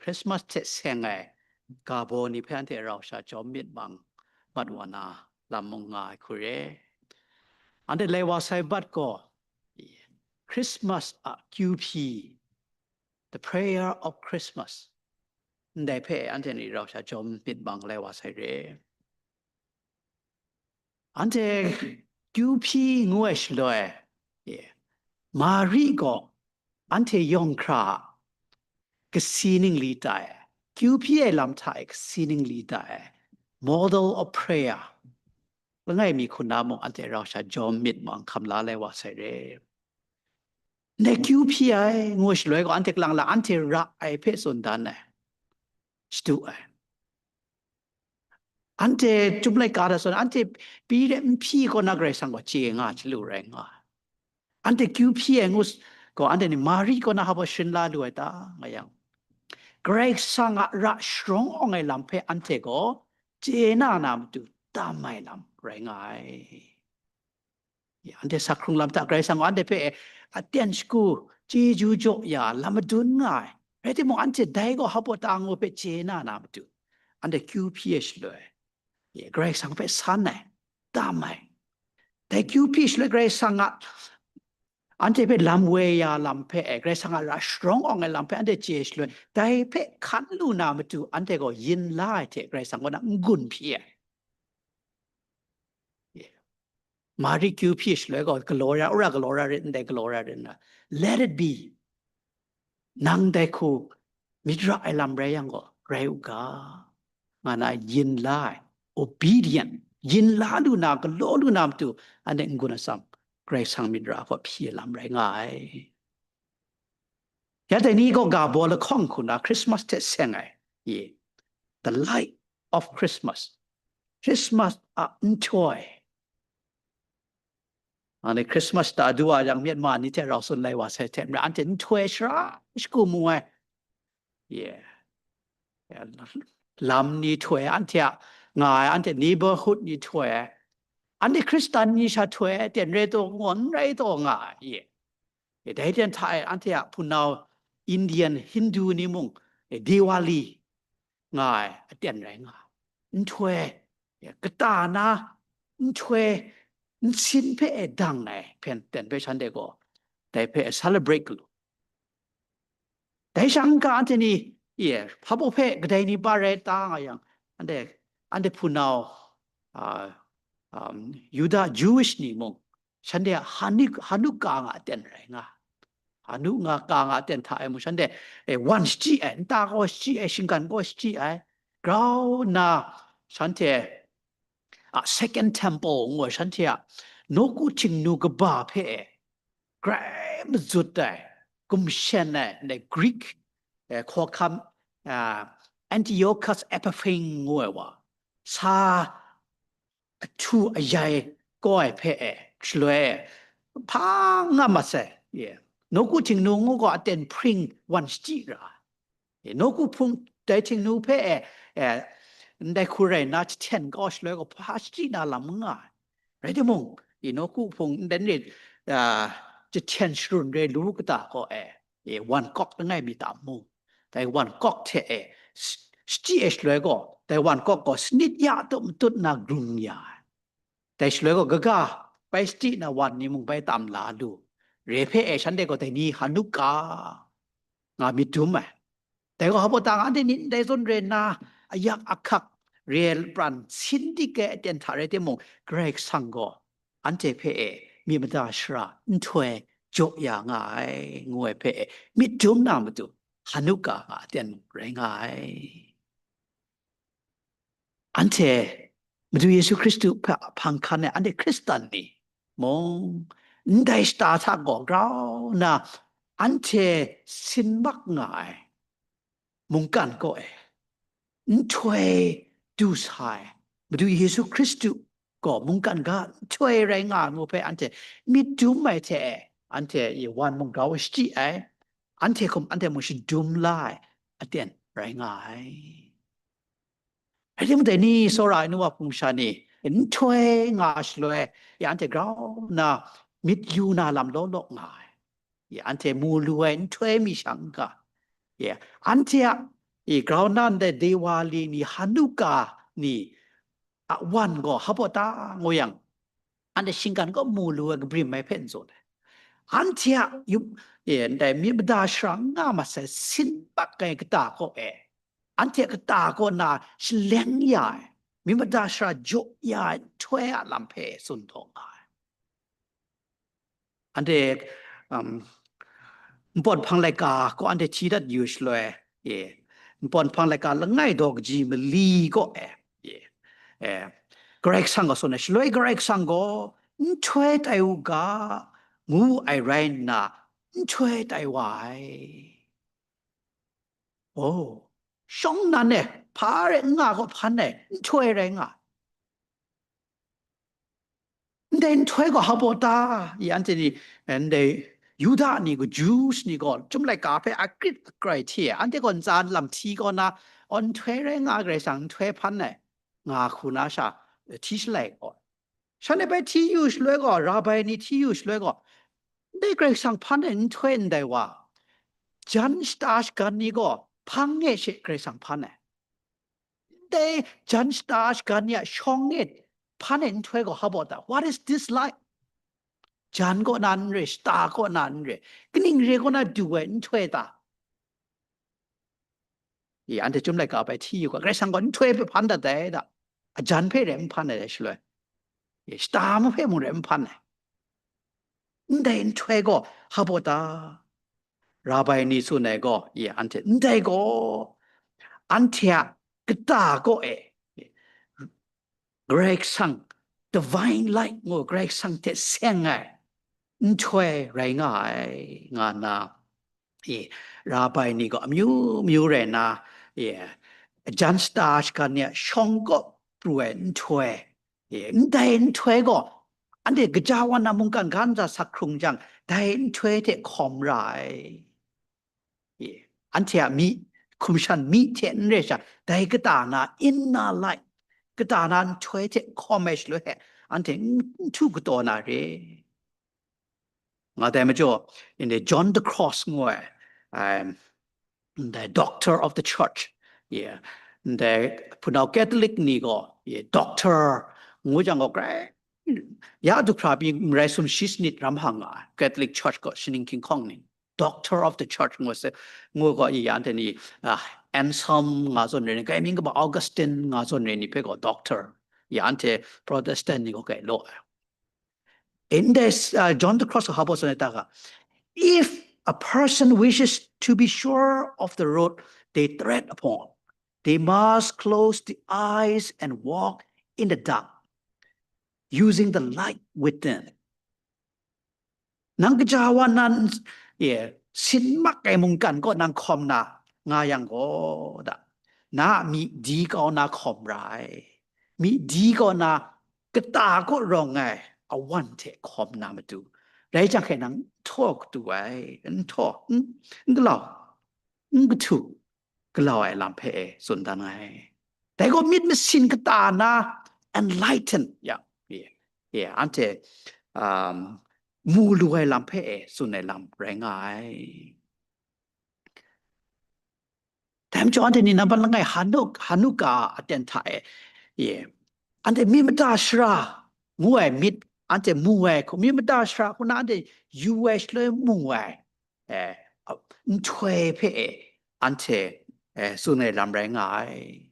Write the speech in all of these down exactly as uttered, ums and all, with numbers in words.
Christmas hte seng ai ga baw ni hpe anhte rau sha jawm myit mang mat wa na lam mung nga ai hku re. Anhte lai wa sai bat gaw, Christmas a kyu hpyi, the prayer of Christmas, ndai hpe anhte ni rau sha jawm myit mang lai wa sai re. Anhte kyu hpyi ngu ai shaloi, Mari gaw anhte yawng hkra a kasi ningli tai, kyu hpyi ai lam hta e kasi ningli tai, model of prayer, langai mi hku na mung anhte rau sha jawm myit mang hkam la lai wa sai re. Ndai kyu hpyi ai ngu shaloi gaw anhte kalang la anhte ra ai hpe tsun dan ai, shadu ai. Anhte chyum laika da tsun, anhte pyi de n hpyi kaw na Karai Kasang gaw chye nga chyalu rai nga ai. Anhte kyu hpyi ai ngu s-, gaw anhte ni Mari kaw na hpa sharin la lu ai ta, nga yang, Karai Kasang a ra sharawng awng ai lam hpe anhte gaw chye na na matu tam ai lam rai nga ai. Ya, anhte sak hkrung lam hta Karai Kasang gaw anhte hpe aten shagu chyeju jaw ya lam madun nga ai. Rai timung, anhte dai gaw hpa ta ngu hpe chye na na matu, anhte kyu hpyi ai shaloi, ya, Karai Kasang hpe san ai, tam ai. Dai kyu hpyi shaloi Karai Kasang a anhte hpe lam woi ya lam hpe, Karai Kasang a ra sharawng awng ai lam hpe anhte chye shaloi, dai hpe hkan lu na matu anhte gaw yin la ai hte Karai Kasang kaw na n-gun hpyi ai. Mari kyu hpyi shaloi gaw galaw ra, wora galaw ra rit ndai, galaw ra rit nna, let it be, nang dai hku myit ra ai lam rai yang gaw, rai u ga, nga na yin la ai, obedient, yin la lu na, galaw lu na matu, anhte n-gun atsam, Karai Kasang myit ra gaw hpyi ai lam rai nga ai. Ya dai ni gaw ga baw lahkawng hku na Christmas hte seng ai, ye, the light of Christmas, Christmas a nhtoi. Anhte Christmas ta du wa yang, Myanmar ni hte rau tsun lai wa sai hte maren, anhte nhtoi shara shagu mu ai. Yeah. Yeah. Lam ni htoi, anhte a nga ai, anhte neighborhood ni htoi ai. Anhte Hkristan ni sha htoi ai, aten rai taw, ngawn rai taw nga ai. Yeah. Yeah, dai aten hta e, anhte a hpunau Indian, Hindu ni mung, eh, Diwali nga ai aten rai nga ai. Nhtoi, ya, kata na nhtoi nsin hpe e dang ai hpyen ten hpe shanhte gaw dai hpe celebrate galu. Dai sha n-ga anhte ni, ye, hpa baw hpe kadai ni pa rai ta nga yang, anhte, anhte hpunau, ah, um, Yuda Jewish ni mung, shanhte a Hanu-, Hanukkah nga aten rai nga. Hanu nga ka nga aten hta e mung shanhte, eh, wan shachyi ai, nta gaw shachyi ai, shinggan gaw shachyi ai. Grau nna shanhte a Second Temple ngu ai shanhte a nawku htingnu kaba hpe e grai mazut ai, gumshen ai, ndai Greek, eh, hkawhkam, ah, Antiochus Epiphanes ngu ai wa, sa ahtu ayai kau ai hpe e, shaloi e, hpa nga mat sai, ye, nawku htingnu ngu gaw aten hpring wan shachyi ra ai. Ye, nawku hpung dai htingnu hpe e, e, ndai hku rai nna jahten kau shaloi gaw hpa shachyi na lam n nga ai. Rai timung, ye, nawku hpung ndai ni, a, jahten sharun re lu kata gaw e, e, wan kawk langai mi ta mung, dai wan kawk hte e, sh-, shachyi ai shaloi gaw, dai wan kawk gaw sanit ya tup matut na grung ya ai. Dai shaloi gaw, kaga bai shachyi na wan ni mung bai tam la lu. Re hpe e, shanhte gaw dai ni Hanukkah nga myit dum ai. Dai gaw, hpa baw ta nga, anhte ni ndai zawn re nna, ayak ahkak, re ai pran sin dik ai aten hta rai timung, Karai Kasang gaw anhte hpe e myit mada shara nhtoi jaw ya nga ai, ngu ai hpe e myit dum na matu, Hanukkah nga aten mung rai nga ai. Anhte Madu Yesu Hkristu hpe hpang hkan ai anhte Hkristan ni mung, ndai shata hta gaw grau nna anhte sin mak nga ai mungkan kaw e nhtoi du sa ai Madu Yesu Hkristu gaw mungkan ga nhtoi rai nga ai ngu hpe anhte myit dum ai hte e, anhte wan mung grau shachyi ai, anhte hkum anhte mung shadum la ai aten rai nga ai. Rai timung, dai ni tsawra ai nu wa hpung sha ni nhtoi nga shaloi, ya, anhte grau nna myit yu na lam law law nga ai. Ya, anhte mu lu ai nhtoi mi shang n ga, ya, anhte a I, grau na ndai Dewali ni, Hanukkah ni a wan gaw hpa baw ta ngu yang, anhte shinggan kaw mu lu ai kabrim ai hpe n tsun ai. Anhte a yum, e, ndai myit mada shara nga masai sin mak ai kata kaw e, anhte a kata kaw na shaleng ya ai, myit mada shara jaw ya ai nhtoi a lam hpe tsun taw nga ai. Anhte, um, npawt hpang laika kaw anhte hti dat yu shaloi, e, npawt hpang laika langai daw kaji mali kaw e, e, e, Karai Kasang gaw tsun ai, shaloi Karai Kasang gaw, "Nhtoi tai u ga," ngu ai rai nna, nhtoi tai wa ai. Oh, shawng nnan e, hpa rai n nga gaw hpan ai, nhtoi rai nga. Ndai nhtoi gaw hpa baw ta? I, anhte ni, ndai Yuda ni gaw, Jews ni gaw, chyum laika hpe akrit akrai hte, anhte gaw ntsa lam hti kaw na, aw, nhtoi rai nga, Karai Kasang nhtoi hpan ai, nga hku na sha, hti shalai gaw. Shanhte bai hti yu shaloi gaw, rabai ni hti yu shaloi gaw, ndai Karai Kasang hpan ai nhtoi ndai wa, jan shata shagan ni gaw, hpang e she Karai Kasang hpan ai. Ndai jan shata shagan ni a shawng e hpan ai nhtoi gaw hpa baw ta? What is this like? Jan kaw na n re, shata kaw na n re, kaning re kaw na du ai nhtoi ta? I, anhte chyum laika bai hti yu ga, Karai Kasang gaw nhtoi hpe hpan dat ai da, ajan hpe re n hpan ai shaloi, i, shata mung hpe mung re n hpan ai. Ndai nhtoi gaw hpa baw ta? Rabai ni tsun ai gaw, i, anhte ndai gaw, anhte a kata kaw e, Karai Kasang, divine light ngu, Karai Kasang hte seng ai nhtoi rai nga ai, nga nna, e, rabai ni gaw amyu myu rai nna, e, jan shata shagan ni a shawng kaw pru ai nhtoi, e, ndai nhtoi gaw, anhte gaja wa na mungkan ga ntsa sak hkrung jang, dai nhtoi hte hkawm ra ai. E, anhte a myi, hkum shan myi hte n re sha, dai kata na inner light, kata na nhtoi hte hkawm ai shaloi hte, anhte n, n htu kataw na re. Nga dai majaw, ndai John the Cross ngu ai, um, ndai Doctor of the Church, yeah, ndai hpunau Catholic ni gaw, yeah, Doctor ngu jang gaw, grai ya du hkra pyi marai sumshi sanit ram hang nga ai, Catholic Church gaw, shaning hkinghkawng ni. Doctor of the Church ngu se, ngu gaw, i, anhte ni, ah, Anselm nga zawn re ni, kai mying kaba Augustine nga zawn re ni hpe gaw Doctor, ya, anhte Protestant ni gaw kai law ai. In this, uh, John the Cross hpa baw tsun ai ta ga, if a person wishes to be sure of the road they tread upon, they must close the eyes and walk in the dark, using the light within. Nang gaja wa nan, e, sin mak ai mungkan kaw nang hkawm na nga yang gaw, da, na a myi di kau na hkawm ra ai. Myi di kau na kata kaw rawng ai awan hte hkawm na matu, rai jang hkrai nang n htaw katu ai, n htaw, n, n galau, n kahtu, galau ai lam hpe e tsun dan ai. Dai gaw myit masin kata na enlighten, ya, ya, ya, anhte, um, mu lu ai lam hpe e tsun ai lam rai nga ai. Dai majaw anhte ni nambat langai Hanuk-, Hanukkah aten hta e, ye, anhte myit mada shara ngu ai myit, anhte mu ai hku, myit mada shara hku na anhte yu ai shaloi mu ai, eh, nhtoi hpe e, anhte, eh, tsun ai lam rai nga ai.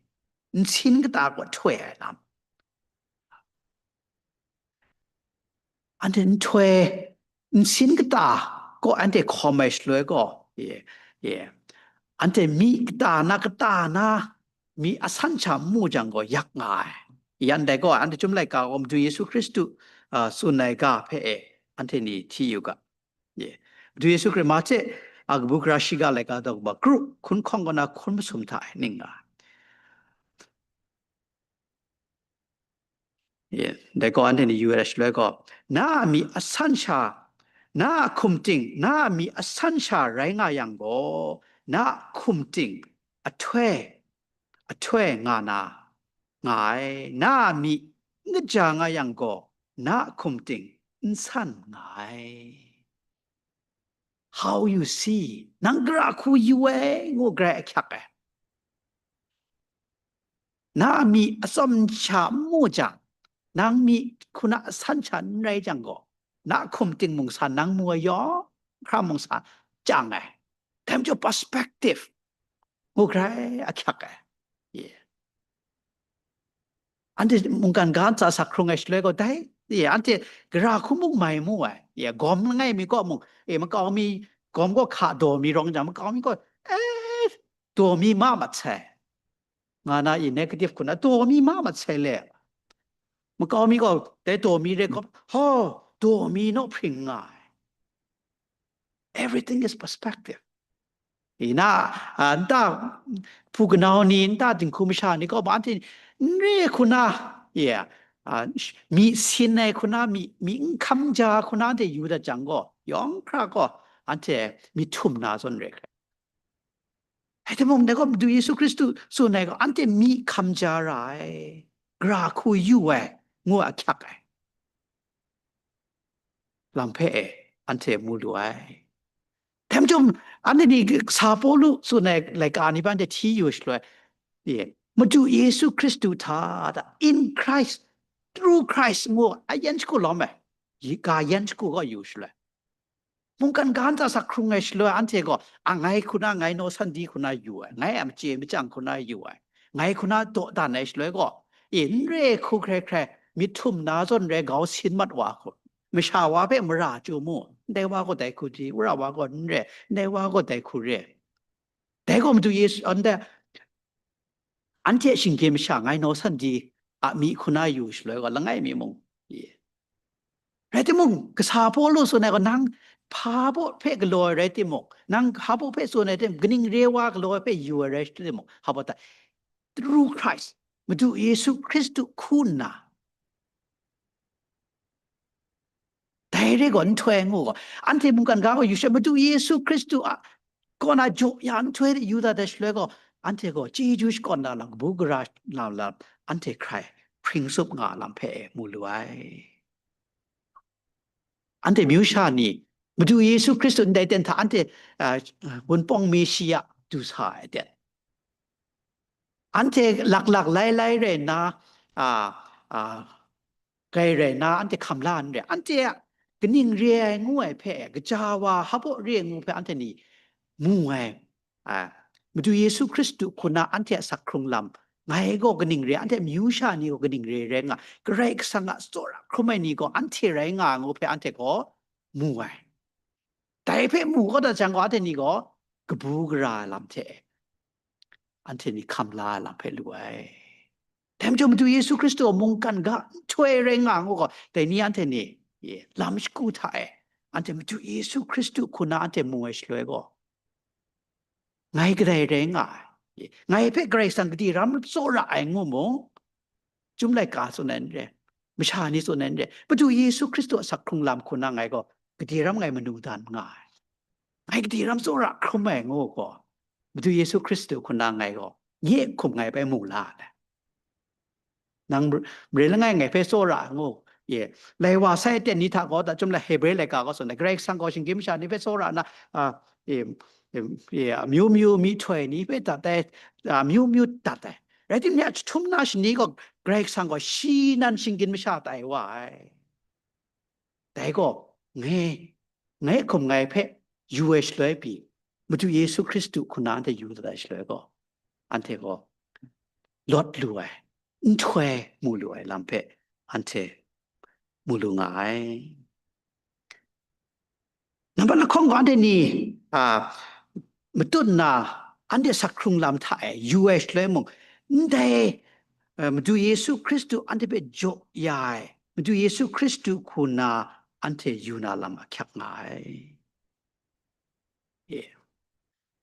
Nsin kata kaw htoi ai lam. Anhte nhtoi, nsin kata kaw anhte hkawm ai shaloi gaw, ye, ye, anhte myi kata na, kata na, myi asan sha n mu jang gaw yak nga ai. Yan dai gaw, anhte Chyum Laika gaw Madu Yesu Hkristu, a, tsun ai ga hpe e, anhte ni hti yu ga. Ye. Madu Yesu Hkristu Mahte a kabu gara shiga laika daw kaba kru, hkun hkawng kaw na hkun masum hta e ning nga ai. Ye, dai gaw anhte ni yu ai shaloi gaw, na a myi asan sha, na a hkum ting, na a myi asan sha rai nga yang gaw, na a hkum ting ahtoi, ahtoi nga na, nga ai, na a myi n kaja nga yang gaw, na a hkum ting n san nga ai. How you see, nang gara hku yu ai ngu grai ahkyak ai. Na a myi atsawm sha n mu jang, nang myi hku na asan sha n rai jang gaw, na hkum ting mung sa nang mu ai yawng hkra mung sa chyang ai. Dai majaw perspective ngu hkrai ahkyak ai. Ye. Anhte mungkan ga ntsa sa hkrung ai shaloi gaw dai, ye, anhte gara hku mung mai mu ai. Ye, gawm langai mi kaw mung, e, makau mi, gawm gaw hka daw mi rawng jang, makau mi gaw, e, daw mi ma mat sai. Nga na i negative hku na, daw mi ma mat sai le. Makau mi gaw, dai daw mi re gaw, ho, daw mi naw hpring nga ai. Everything is perspective. Ina, a, nta hpu kanau ni, nta dinghku masha ni gaw, anhte n re hku na, ye, a, sh- myi sin ai hku na, myi, myi n hkam ja hku na, anhte yu dat jang gaw, yawng hkra gaw, anhte myi htum na zawn re hkrai. Rai timung, dai gaw Madu Yesu Hkristu tsun ai gaw, anhte myi hkam ja ra ai, gara hku yu ai, ngu ahkyak ai lam hpe e, anhte mu lu ai. Dai majaw, anhte ni sa Pawlu tsun ai laika ni hpe anhte hti yu shaloi, ye, Madu Yesu Hkristu hta, da, in Christ, through Christ ngu a yan shagu lawm ai, yi- ga yan shagu gaw yu shaloi. Mungkan ga ntsa sa hkrung ai shaloi anhte gaw, a, ngai hku na, ngai naw san di hku na yu ai, ngai a machye machyang hku na yu ai, ngai hku na dawdan ai shaloi gaw, e, n re hku hkrai hkrai, myit htum na zawn rai, grau sin mat wa hku, masha wa hpe mara chyu mu, ndai wa gaw dai hku di, wora wa gaw n re, ndai wa gaw dai hku re. Dai gaw Madu Yesu, ndai, anhte shinggyim masha ngai naw san di a myi hku na yu shaloi gaw, langai mi mung, ye. Rai timung, kasa Pawlu tsun ai gaw, nang hpa baw hpe galaw ai rai timung, nang hpa baw hpe tsun ai tim, kaning re wa galaw ai hpe yu ai rai timung, hpa baw ta, through Christ, Madu Yesu Hkristu hku nna, dai re gaw nhtoi ngu gaw, anhte mungkan ga gaw yu sha, Madu Yesu Hkristu a kaw na jaw ya nhtoi de yu dat ai shaloi gaw, anhte gaw chyeju shakawn na lam, kabu gara na lam, anhte hkrai hpring tsup nga lam hpe mu lu ai. Anhte myu sha ni, Madu Yesu Hkristu ndai ten hta anhte, a, Wunpawng Meshiya du sa ai ten, anhte laklak lailai rai nna, a, a, grai rai nna, anhte hkam la n re. Anhte a kaning re ai ngu ai hpe, kaja wa hpa baw re ai ngu hpe anhte ni mu ai. A, Madu Yesu Hkristu hku na anhte a sak hkrung lam, ngai gaw kaning re, anhte myu sha ni gaw kaning re rai nga, Karai Kasang a tsawra hkrum ai ni gaw anhte rai nga ai ngu hpe anhte gaw mu ai. Dai hpe mu kau dat jang gaw, anhte ni gaw kabu gara ai lam hte anhte ni hkam la ai lam hpe lu ai. Dai majaw Madu Yesu Hkristu a mungkan ga nhtoi rai nga ngu gaw, dai ni anhte ni, ye, lam shagu hta e, anhte Madu Yesu Hkristu hku na anhte mu ai shaloi gaw, ngai kadai rai nga ai, ye, ngai hpe Karai Kasang gadi ram tsawra ai ngu mung, Chyum laika tsun ai n re, masha ni tsun ai n re, Madu Yesu Hkristu a sak hkrung lam hku na ngai gaw gadi ram ngai manu dan nga ai. Ngai gadi ram tsawra hkrum ai ngu gaw, Madu Yesu Hkristu hku na ngai gaw nye hkum ngai bai mu la ai. Nang mare langai ngai hpe tsawra ai ngu, ye, lai wa sai ten ni hta gaw, da chyum la Hebre laika gaw tsun ai, Karai Kasang gaw shinggyim masha ni hpe tsawra nna, a, e, e, e, amyu myu myihtoi ni hpe dat ai, amyu myu dat ai. Rai timung, ya jahtum na shani gaw Karai Kasang gaw shi nan shinggyim masha tai wa ai. Dai gaw, ngai, ngai hkum ngai hpe yu ai shaloi pyi, Madu Yesu Hkristu hku na anhte yu dat ai shaloi gaw, anhte gaw lawt lu ai, nhtoi mu lu ai lam hpe anhte mu lu nga ai. Nambat lahkawng gaw anhte ni, a, matut nna anhte sak hkrung lam hta e yu ai shaloi mung, ndai, eh, Madu Yesu Hkristu anhte hpe jaw ya ai, Madu Yesu Hkristu hku na anhte yu na lam ahkyak nga ai. Ye.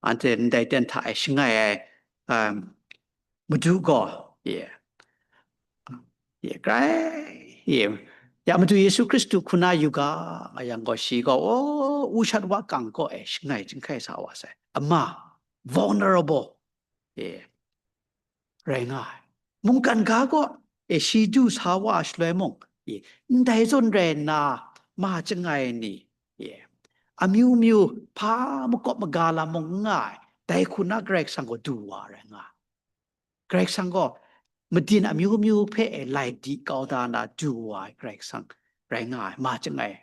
Anhte ndai ten hta e shangai ai, um, Madu gaw, ye, ye, grai, ye, ya Madu Yesu Hkristu hku na yu ga, nga yang gaw, shi gaw, o, u shat wa kang kaw e shangai chyinghkai sa wa sai. Ama, vulnerable, ye, rai nga ai. Mungkan ga gaw, e, shi du sa wa ai shaloi mung, e, ndai zawn rai nna, ma chyangai ni, e, amyu myu hpa makawp maga lam mung n nga ai, dai hku na Karai Kasang gaw du wa rai nga ai. Karai Kasang gaw matin amyu myu hpe e lai di kau da na du wa ai Karai Kasang rai nga ai, ma chyangai.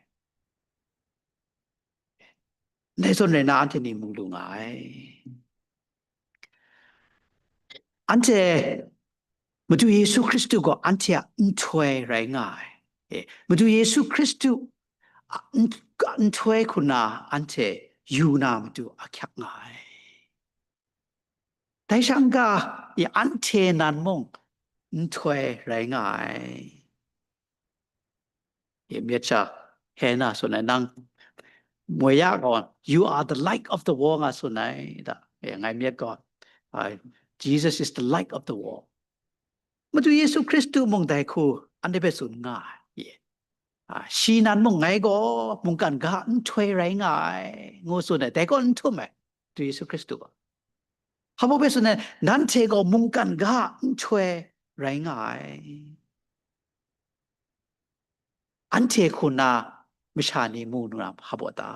Ndai zawn rai na anhte ni mung lu nga ai. Anhte Madu Yesu Hkristu gaw anhte a nhtoi rai nga ai. E, Madu Yesu Hkristu a n-, a nhtoi hku na anhte yu na matu ahkyak nga ai. Dai sha n-ga, i anhte nan mung nhtoi rai nga ai. I myit sha, Hena tsun ai, nang moi ya gaw, "You are the light of the world," nga tsun ai da. E, ngai myit gaw, ah, "Jesus is the light of the world." Madu Yesu Hkristu mung dai hku anhte hpe tsun nga ai. Ye. Ah, shi nan mung ngai gaw mungkan ga nhtoi rai nga ai, ngu tsun ai. Dai gaw n htum ai, Madu Yesu Hkristu gaw. Hpa baw hpe tsun ai, nanhte gaw mungkan ga nhtoi rai nga ai. Anhte hku na masha ni mu nu na hpa baw ta?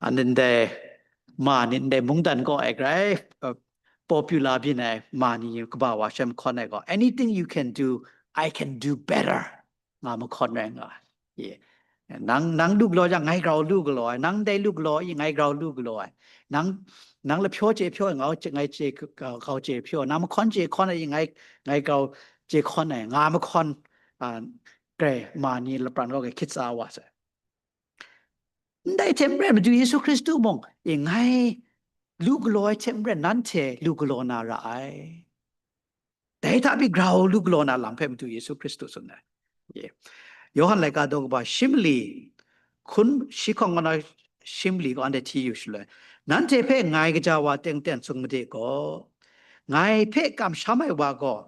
Ndai ma ni, ndai mungdan kaw ai grai, uh, popular byin ai ma ni kaba wa shem hkawn ai gaw, "Anything you can do, I can do better," nga mahkawn rai nga ai. Ye. Nang, nang lu galaw jang, ngai grau lu galaw ai. Nang dai lu galaw i, ngai grau lu galaw ai. Nang, nang lahpyaw chye hpyaw ai, ngau chye, ngai chye, grau chye hpyaw. Nang mahkawn chye hkawn ai i, ngai, ngai grau chye hkawn ai. Nga mahkawn, a, grai ma ni lapran kaw hkit tsa wa sai. Ndai hte maren, Madu Yesu Hkristu mung, e, ngai lu galaw ai hte maren, nanhte lu galaw na ra ai. Dai hta pyi grau lu galaw na lam hpe Madu Yesu Hkristu tsun ai. Ye. Yawhan laika daw kaba shi mali, hkun shi hkawng kaw na shi mali kaw anhte hti yu shaloi, nanhte hpe ngai gaja wa teng ten tsun made gaw, ngai hpe kamsham ai wa gaw,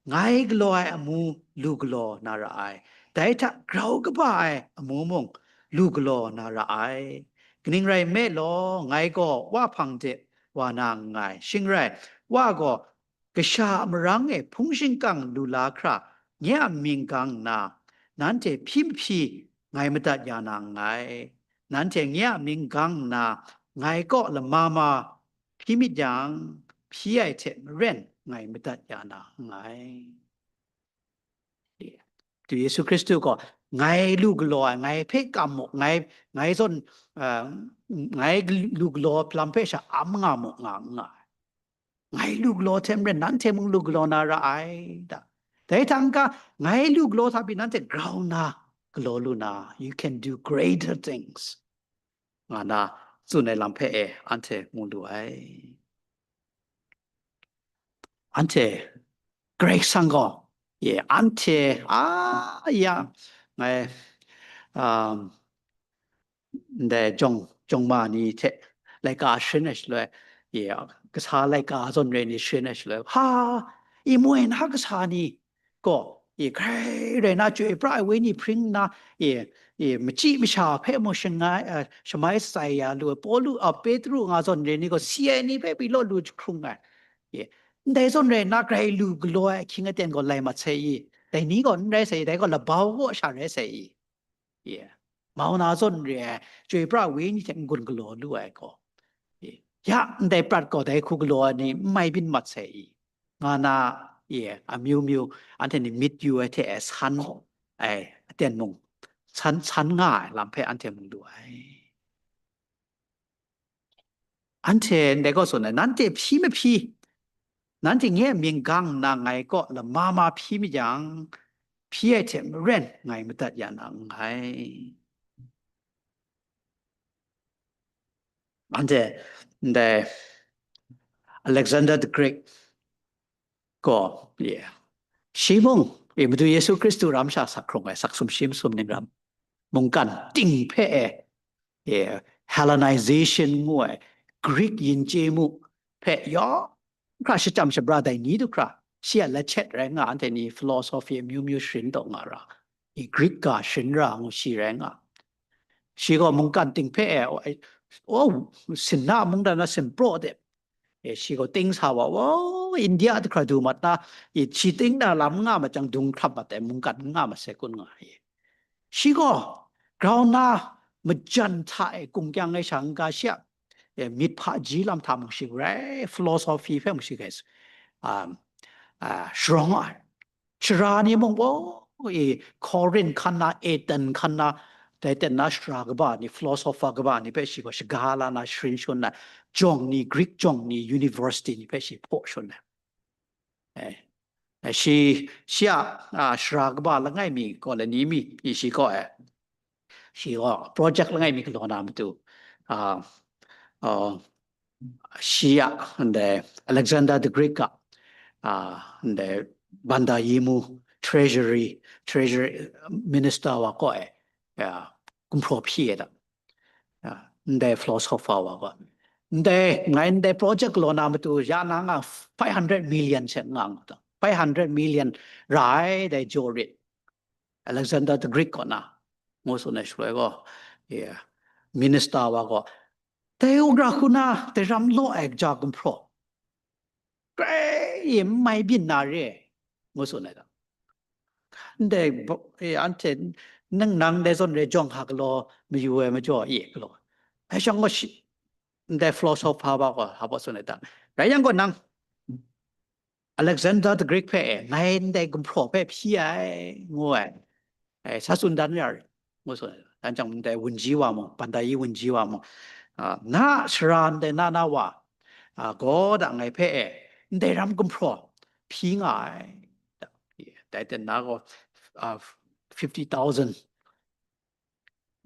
ngai galaw ai amu lu galaw na ra ai, dai hta grau kaba ai amu mung lu galaw na ra ai. Kaning rai nme law, ngai gaw Wa hpang de wa na nngai, shing rai, Wa gaw kasha a marang e hpung shingkang lu la hkra, nye a mying gang nna, nanhte hpyi mahpyi ngai madat ya na nngai. Nanhte nye a mying gang nna, ngai kaw lama ma hpyi myit yang, hpyi ai hte maren ngai madat ya na nngai. Madu Yesu Hkristu gaw, ngai lu galaw ai, ngai hpe kam mu, ngai, ngai zawn, uh, ngai lu galaw lam hpe sha am nga mu, nga, nga ai. Ngai lu galaw hte maren, nanhte mung lu galaw na ra ai, da. Dai hta n-ga, ngai lu galaw hta pyi nanhte grau nna galaw lu na, you can do greater things, nga na tsun ai lam hpe e anhte mu lu ai. Anhte Karai Kasang gaw, ye, anhte, a, ya, ngai, um, ndai jawng, jawng ma ni hte laika sharin ai shaloi, ye, kasa laika zawn re ni sharin ai shaloi, ha, i moi na kasa ni gaw, i grai rai na, chyoi pra ai wenyi hpring nna, i, i machyi masha hpe mung shangai, a, shamai shatsai ya lu ai, Pawlu, a, Petru nga zawn re ni gaw, si ai ni hpe pyi law lu jahkrung ai. I, ndai zawn rai nna, grai lu galaw ai ahkying aten gaw lai mat sai i? Dai ni gaw n rai sai i, dai gaw labau kaw sha rai sai i? Ye. Mau na zawn re ai, chyoi pra wenyi hte n-gun galaw lu ai gaw, ye, ya ndai prat gaw dai hku galaw ai ni n mai byin mat sai i? Nga na, ye, amyu myu anhte ni myit yu ai hte e san ai aten mung, san, san nga ai lam hpe anhte mu lu ai. Anhte ndai gaw tsun ai, nanhte hpyi mahpyi, nanhte nye a mying gang nna ngai kaw lama ma hpyi myit yang, hpyi ai hte maren ngai madat ya na nngai. Anhte ndai Alexander the Great gaw, ye, shi mung, ye, Madu Yesu Hkristu ram sha sak hkrung ai, sak sumshi masum ning ram, mungkan ting hpe e, e, Hellenization ngu ai, Greek yin chye mu hpe yawng hkra shachyam shabra dai ni du hkra, shi a lachet rai nga, anhte ni philosophy amyu myu sharin taw nga ra, i Greek ga sharin ra ngu shi rai nga. Shi gaw mungkan ting hpe e, o, sinna mungdan na sinpraw de, e, shi gaw ting sa wa, o, India de hkra du mat na, i, shi ting na lam nga ma jang, dung hkrap mat ai, mungkan n nga ma sai kun nga ai. Shi gaw grau nna majan hta e kung kyang ai sha n-ga, shi a eh, myit hpaji lam hta mung shi rai, philosophy hpe mung shi rai, um, uh, sharawng ai. Sara ni mung gaw, e, Corinth hkan na, Athens hkan na, dai ten na sara kaba ni, philosopher kaba ni hpe shi gaw shaga la na sharin shangun na, jawng ni, Greek jawng ni, university ni hpe shi hpaw shangun na. Eh, eh, shi, shi a, a, sara kaba langai mi gaw, lani mi, i shi gaw, eh, shi gaw project langai mi galaw na matu, a, a, shi a, ndai Alexander the Greek a, a, ndai banda yi mu, treasury, treasury minister wa kaw e, ya, gumhpraw hpyi e da. Ya, ndai philosopher wa kaw. Ndai, ngai ndai project galaw na matu, ya na nga five hundred million she nga nga da. Five hundred million ra ai dai jaw rit. Alexander the Greek kaw na, ngu tsun ai shaloi gaw, ya, minister wa gaw, dai u gara hku na, dai ram law ai kaja gumhpraw, grai e n mai byin na re, ngu tsun ai da. Ndai bo-, e, anhte nang, nang dai zawn re jawng hka galaw mayu ai majaw e galaw. Ai shang gaw shi, ndai philosopher wa gaw, hpa baw tsun ai da. Rai yang gaw nang, Alexander the Greek hpe e, ngai ndai gumhpraw hpe hpyi ai, ngu ai, e, sa tsun dan ya rit, ngu tsun ai. Dan jang ndai wunji wa mung, banda yi wunji wa mung, a, na sara ndai na na wa, a, gaw da ngai hpe e, ndai ram gumhpraw hpyi nga ai. Dai ten na gaw, a, fifty thousand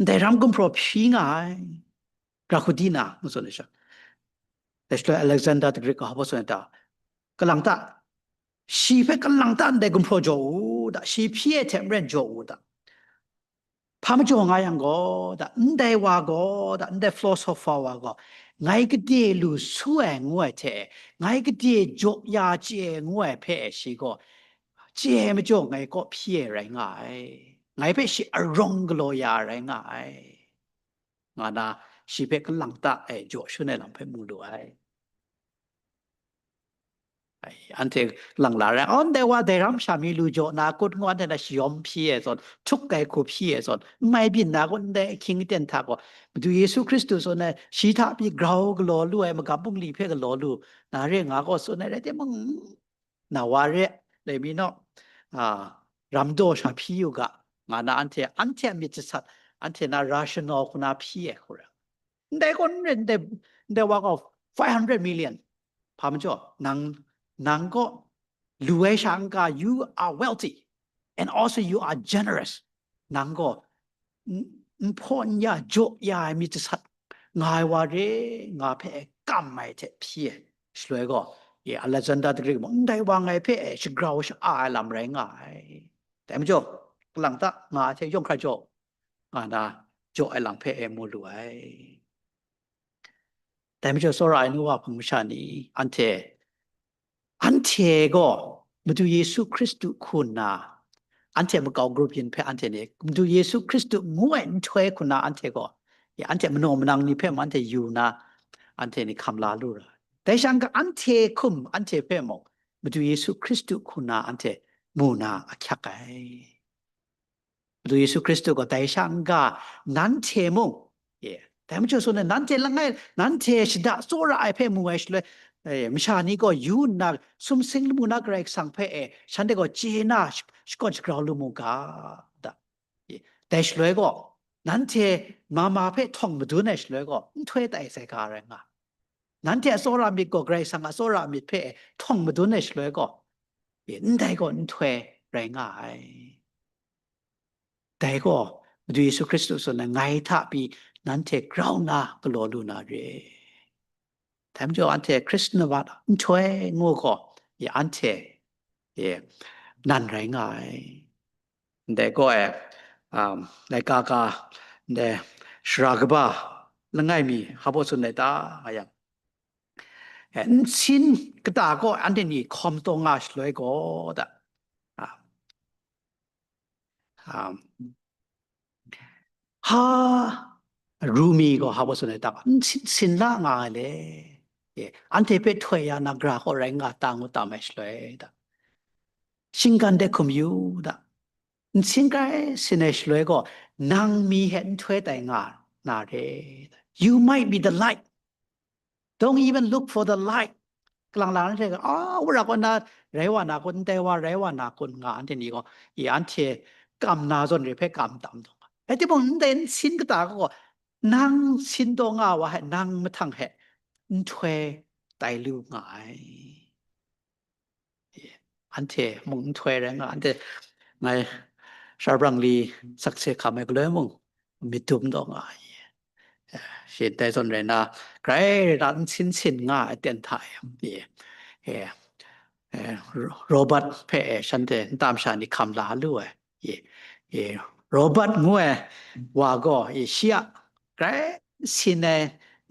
ndai ram gumhpraw hpyi nga ai, Grahudi na, ngu tsun ai sha. Dai shaloi Alexander the Greek gaw hpa baw tsun ai da, kalang ta, shi hpe kalang ta ndai gumhpraw jaw u da, shi hpyi ai hte maren jaw u da. Hpa majaw nga yang gaw, da, ndai wa gaw, da, ndai philosopher wa gaw, ngai gade lu su ai ngu ai hte, ngai gade jaw ya chye ai ngu ai hpe shi gaw, chye ai majaw ngai kaw hpyi ai rai nga ai. Ngai hpe shi arawng galaw ya rai nga ai, nga na shi hpe kalang ta e jaw shangun ai lam hpe mu lu ai. Ai, anhte lang la rai, "Oh, ndai wa dai ram sha mi lu jaw na kut?" ngu anhte na shayawm hpyi ai zawn, htuk ai hku hpyi ai zawn, n mai byin na gaw, ndai ahkying aten hta gaw, Madu Yesu Hkristu tsun ai, shi hta pyi grau galaw lu ai magam bungli hpe galaw lu na re nga gaw tsun ai rai timung, na wa re, dai mi naw, a, ram daw sha hpyi yu ga, nga na anhte, anhte a myit jasat, anhte na rational hku na hpyi ai hku ra. Ndai gaw n rai, ndai, ndai wa gaw five hundred million. Hpa majaw, nang, nang gaw lu ai sha n ga, you are wealthy and also you are generous. Nang gaw n, n hpaw n ya, jaw ya ai myit jasat nga ai wa re, nga hpe kam ai hte hpyi ai. Shaloi gaw, ye Alexander the Greek mung, ndai wa ngai hpe shagrau sha-a ai lam rai nga ai. Dai majaw, kalang ta nga ai hte yawng hkra jaw, nga na jaw ai lam hpe e mu lu ai. Dai majaw, tsawra ai nu wa hpung masha ni, anhte, anhte gaw Madu Yesu Hkristu hku nna, anhte makau grup yin hpe anhte ni Madu Yesu Hkristu ngu ai nhtoi hku nna anhte gaw, ya, anhte manaw manang ni hpe mung anhte yu nna, anhte ni hkam la lu ra. Dai sha n ga anhte hkum anhte hpe mung Madu Yesu Hkristu hku nna anhte mu na ahkyak ai. Madu Yesu Hkristu gaw dai sha n ga nanhte mung, ye, dai majaw tsun ai, nanhte langai, nanhte shada tsawra ai hpe mu ai shaloi, eh, masha ni gaw yu nna, sumsing lamu na Karai Kasang hpe e, shanhte gaw chye na sh-, shakawn shagrau lu mu ga, da. Ye, dai shaloi gaw, nanhte mama hpe htawng madun ai shaloi gaw, nhtoi tai sai ga rai nga. Nanhte a tsawra myit gaw Karai Kasang a tsawra myit hpe htawng madun ai shaloi gaw, ye, ndai gaw nhtoi rai nga ai. Dai gaw, Madu Yesu Hkristu tsun ai, ngai hta pyi nanhte grau nna galaw lu na re. Dai majaw, anhte Hkristu na wa nhtoi ngu gaw, ya anhte, ye, nan rai nga ai. Ndai gaw e, um, laika ka, ndai sara kaba langai mi hpa baw tsun ai ta, nga yang, e, nsin kata gaw anhte ni hkawm taw nga shaloi gaw, da, a, um, ha, Rumi gaw hpa baw tsun ai ta, nsin, nsin la nga ai le, e, anhte hpe htoi ya na gara gaw rai nga ta ngu tam ai shaloi, da. Shinggan de hkum yu, da. Nsin grai sin ai shaloi gaw, nang mi hte nhtoi tai nga na re. You might be the light, Don't even look for the light. Kalang lang anhte ga, a, wora kaw na rai wa na kun, ndai wa rai wa na kun nga anhte ni gaw, i anhte kam na zawn re hpe kam tam dawng. Rai timung, ndai nsin kata gaw, nang sin taw nga wa hte, nang mahtang hte nhtoi tai lu nga ai. Anhte mung nhtoi rai nga, anhte ngai sharbrang li sakse hkam ai galoi mung myit dum taw nga ai. Eh, shi ndai zawn rai na, grai rai na, nsin sin nga ai aten hta e, eh, eh, Ro-, Robert hpe, eh, shanhte nta masha ni hkam la lu ai. Eh, eh, Robert ngu ai wa gaw, eh, shi a grai sin ai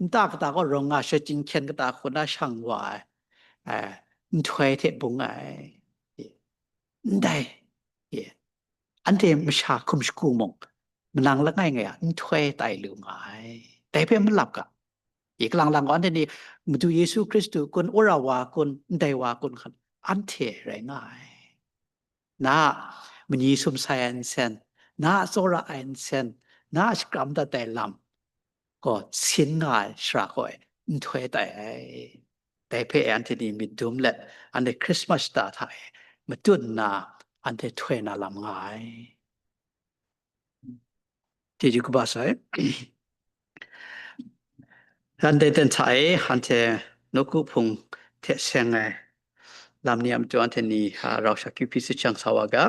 nta kata gaw rawng nga shachying hkyen kata hku na shang wa ai, eh, nhtoi hte bung ai. Eh, ndai, eh, anhte masha hkum shagu mung, manang langai ngai a nhtoi tai lu nga ai. Dai hpe malap ga, i kalang lang gaw anhte ni Madu Yesu Hkristu kun, wora wa kun, ndai wa kun hkan, anhte rai nga ai. Na a manyi sumsai ai nsen, na a tsawra ai nsen, na a shakram dat ai lam gaw sin nga ai shara gaw e nhtoi tai ai. Dai hpe anhte ni myit dum let, anhte Christmas shata hta e matut nna anhte htoi na lam nga ai. Chyeju kaba sai. Anhte ten hta e, anhte nawku hpung hte seng ai lam ni a matu anhte ni, a, rau shak akyu hpyi sut shang sa wa ga.